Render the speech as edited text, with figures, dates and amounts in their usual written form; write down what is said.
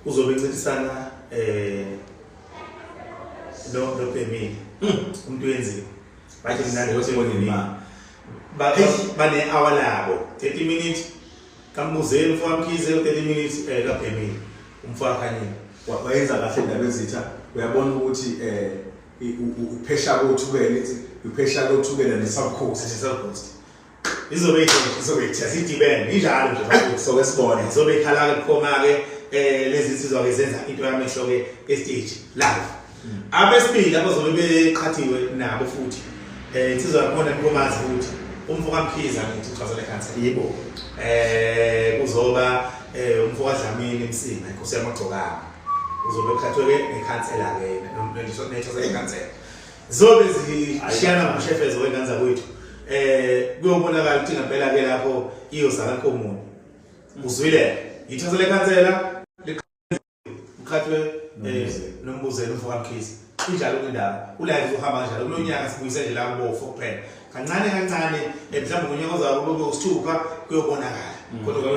Uzobe encintisana no nobhemile. Umuntu wenziwa. Bathi mnandi Sibone ukuthi ma. Bane hour labo 30 minutes kaMbuzeni umfo kaMkhize, 30 minutes kaBhemile umfo kaKhanyile. Wayenza kahle indaba ezitha, uyabona ukuthi uphesha kothukela, ithi uphesha kothukela ne-South Coast. South Coast izobe izobe Izobe ithe. Sidibene injalo nje, bafowethu. Soke sibone. Izobe ikhala ke bukhoma ke lezi insizwa ke zenza into yamehlo ke e-stage live. Abesibili abazobe beqhathiwe nabo futhi insizwa yakhona Nkomazi futhi umfo kaMkhize, ngithi uchazele khansela. Yebo. Kuzoba umfo kaDlamini Msinga, inkosi yamagcokama, uzobe eqhathwe ke nekhansela ke nethose lekhansela. Zobe zishiyana ngomshefezo wengane zakwethu. Kuyobonakala ukuthi ngempela ke lapho iyozala nkomoni. Uzwile, ithose lekhansela uqhathwe nombuzelo umfo kaMkhize. Injalo indaba, ulive uzohamba kanjalo kulo nyaka. Sibuyise nje la kubofo kuphela kancane kancane. Mhlawumbe ngonyaka ozayo kube usithupha, kuyobonakala kodwa.